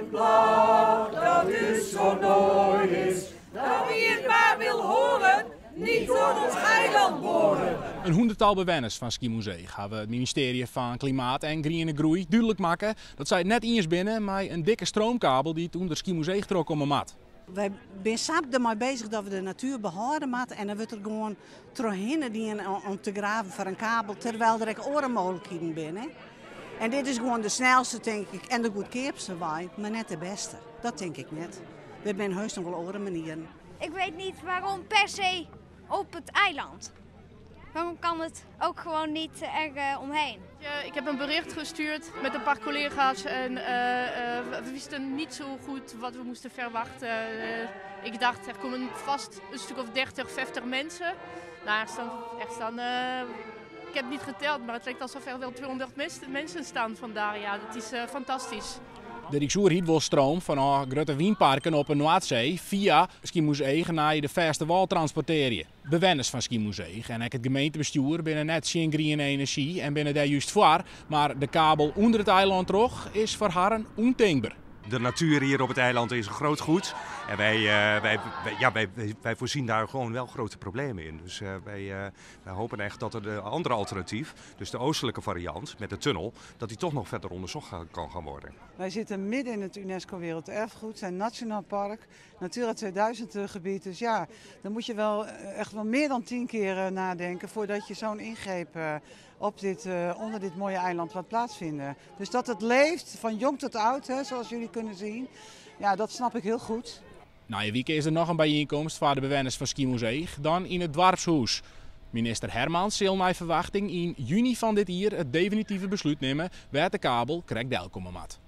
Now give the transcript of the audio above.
Het blad dat dus zo mooi is, dat wie het maar wil horen, niet door ons eiland boren. In hûnderttal bewenners fan Skiermûntseach hawwe it ministearje fan Klimaat en Griene Groei dúdlik makke dat sy it net iens binne mei in dikke stroomkabel dy't ûnder Skiermûntseach trochkomme moat. Wy binne sa dermei bezich dat we de natuer behâlde moatte en dan wurdt der gewoan trochhinne dien om te graven foar in kabel, terwyl der ek oare mooglikheden binne. En dit is gewoan de snelste, tink ik, en de goedkeapste wei, mar net de bêste. Dat tink ik net. Der binne heus noch wol oare manieren. Ik weet niet waarom per se op het eiland. Waarom kan het ook gewoon niet er omheen? Ik heb een bericht gestuurd met een paar collega's en we wisten niet zo goed wat we moesten verwachten. Ik dacht, er komen vast een stuk of 30, 50 mensen. Nou, er staan, ik heb niet geteld, maar het lijkt alsof er wel 200 mensen staan vandaag. Ja, dat is fantastisch. De Ryksoerheid wol stroom fan grutte wynparken op 'e Noardsee fia Skiermûntseach nei de fêste wâl transportearje. Bewenners fan Skiermûntseach en ek it gemeentebestjoer binne net tsjin griene enerzjy en binne dêr just foar, mar de kabel ûnder it eilân troch is foar harren ûntinkber. De natuur hier op het eiland is een groot goed en ja, wij voorzien daar gewoon wel grote problemen in. Dus wij hopen echt dat er de andere alternatief, dus de oostelijke variant met de tunnel, dat die toch nog verder onderzocht kan gaan worden. Wij zitten midden in het UNESCO Werelderfgoed, zijn nationaal park, Natura 2000 gebied. Dus dan moet je wel echt wel meer dan 10 keer nadenken voordat je zo'n ingreep onder dit mooie eiland laat plaatsvinden. Dus dat het leeft, van jong tot oud, hè, zoals jullie kunnen zien, dat snap ik heel goed. Nije wike is der noch in byienkomst foar de bewenners fan Skiermûntseach, dan yn it doarpshûs. Minister Hermans sil nei ferwachting yn juny fan dit jier it definitive beslút nimme wêr't de kabel krekt delkomme moat.